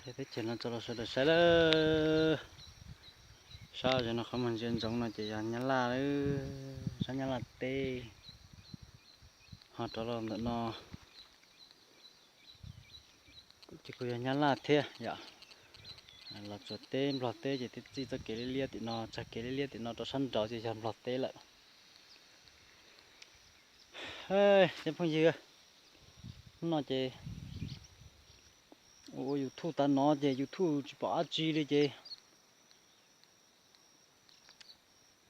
Teb chaws no tso los sawv daws saib lawm. Sab ze no qhov muag ntsia ntsoov no ces yog Nyab Laj lawm, sab Nyab Laj teb. Ho rov los ntawm no ces kuj yog Nyab Laj thiab yom. Los tsuas teb Nplog teb ces tib txij txoj kev liab liab tim no, tsag kev liab liab tim no rau sab nraud ces yog Nplog teb lawm. Cov phooj ywg, hnub no ces ua YouTube tas no ces YouTube tsis pom dab tsi li ces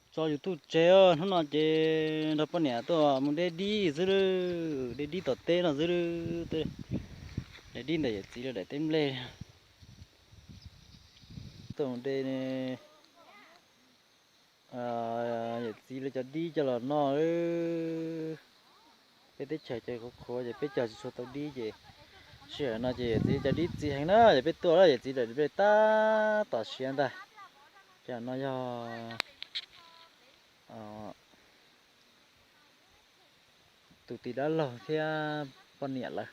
tso YouTube tseg. Hnub no ces nrog poj niam tuaj mus de dib xwb, de dib tom teb no xwb, de dib ntawm yawm txiv lawv daim teb nplej. Tuaj mus de yawm txiv lawv cov dib coj los noj. Peb teb chaws ces qhuav qhuav ces peb cog tsis tshua tau dib ces sij hawm no ces yawm txiv cov dib txi heev na, yog peb tuaj yawm txiv daim nplej tab tom siav ntag. Cov no yog tus tij dab laug thiab poj niam lawv.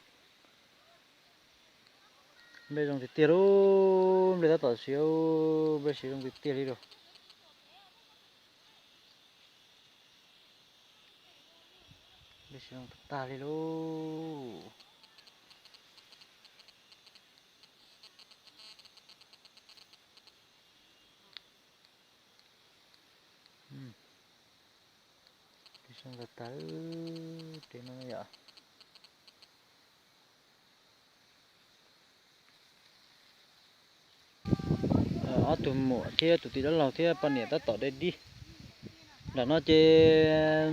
Nplej zoo tiag tiag lauj, nplej tab tom siav, nplej siav zoo tiag tiag li lauj. Nplej siav zoo tag tag li lauj. Nplej siav zoo tag tag, no yom. Ob tug muam thiab tus tij dab laug thiab poj niam tab tom de dib. Nram no ces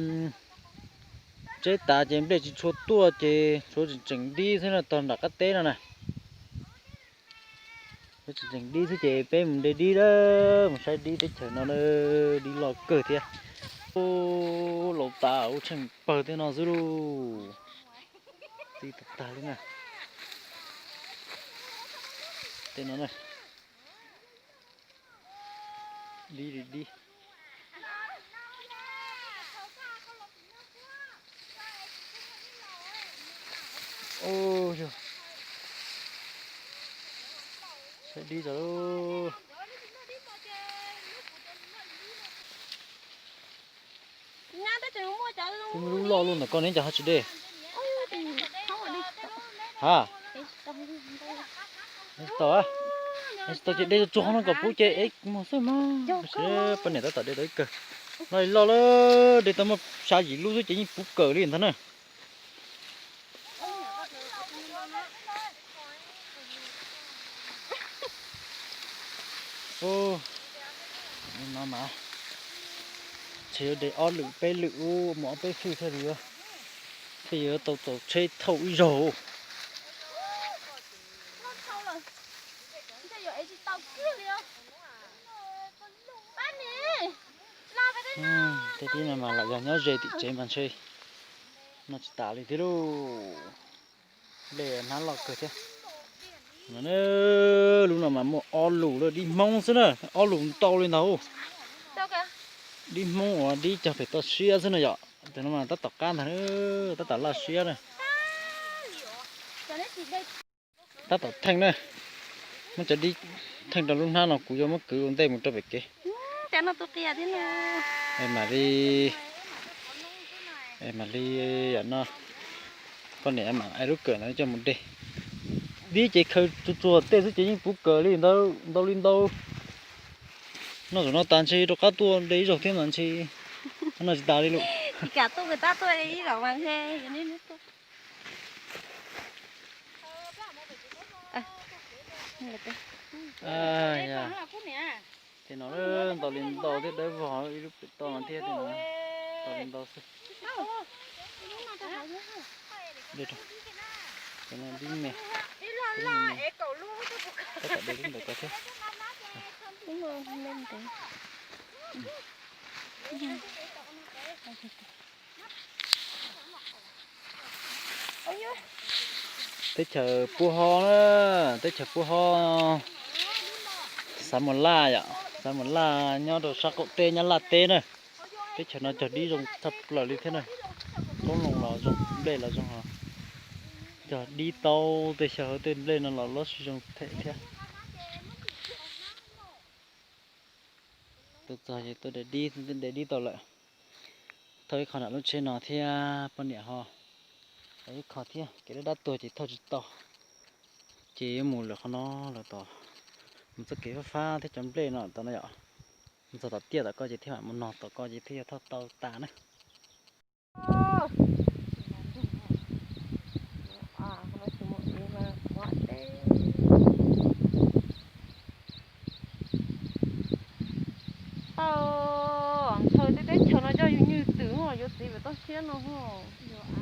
tseb tas ces nplej tsis tshua tuaj ces tshuav tseem tseem dib xwb no tog nram qab teb no na. Tseem tseem dib xwb ces peb mus de dib a, mus saib dib teb chaws no na, dib loj kawg thiab. Ub, laus tas ub, tsheej pawg tej no xwb lauj. Txi tag tag li na. Tej no na. Dib li dib. Ub, yog saib dib tso. Twb muaj lub loj luaj ntawm koj neb cas ho tsis de? Ha? Tsis tau, tsis tau ces de tsuag qhov no kom puv ces ev mus xwb mas. Poj niam tab tom de tau ib kawg. Loj li loj lawm, de tau muaj xya yim lub xwb ces yeej puv kawg li ntag na. No mas ntshe yuav de ob lwm peb lwm ub mus ob peb fwj thiaj li yuav, thiaj yuav tau txaus tsheb thauj ib zaug. Tej dib no mas lam yog nyob ze tim tsev mas ntshe no tsis tas li thiab lauj. Nplej hnab loj kawg thiab. Lub no mas muaj ob lus lawm, dib Hmoob xwb na, ob lus ntau li ntag. Dib Hmoob uas dib cog pem toj siab xwb no yom. Tus no mas tab tom qab ntag, tab tom laj siab na. Tab tom theej na. Muab cov dib theej rau lub hnab no kuv yuav muab kwv ua ntej mus rau pem kev. Es mam li, es mam li, no, poj niam mam li lub kawm ntawd coj mus de. Dib ces khaws tsuag tsuag tej xwb ces yeej puv kawg li ntau, ntau li ntau. Noj zaum no tas ntshe rov qab tuaj de ib zaug thiab mas ntshe no tsis tas li lawm. Tej no ntau li ntau thiab dawb vog, ib lub pem toj no thiab, ntau li ntau xwb. Dib me, tab tom de lub ntawm ko thiab. Teb chaws Pub Hob na, teb chaws Pub Hob, xav Mus Laj yom, xav Mus Laj nyob rau sab qaum teb Nyab Laj teb na. Teb chaws no cog dib zoo tshaj plaws li thiab na. Qoob loo los zoo, nplej los zoo, cog dib tau tej xyov tej nplej no los lub siab zoo them thiab. Tuaj txog ces tuaj de dib, de dib tau lawm. Thauj ib qho nram lub tsheb no thiab poj niam ho thauj ib qho thiab, kev dab dab tuag ces thauj tsis tau. Ces yuav mus lawm qhov no lawm tom, mus txoj kev fab fab thiab cov nplej no tom no yom. Mus txog tom tiaj tom ko ces thiaj mam mus nog tom ko ces thiaj yuav thauj tau tas na. Tau ntshaw tej teb chaws no coj yus nywj twm, yuav txiv pem toj siab no hos.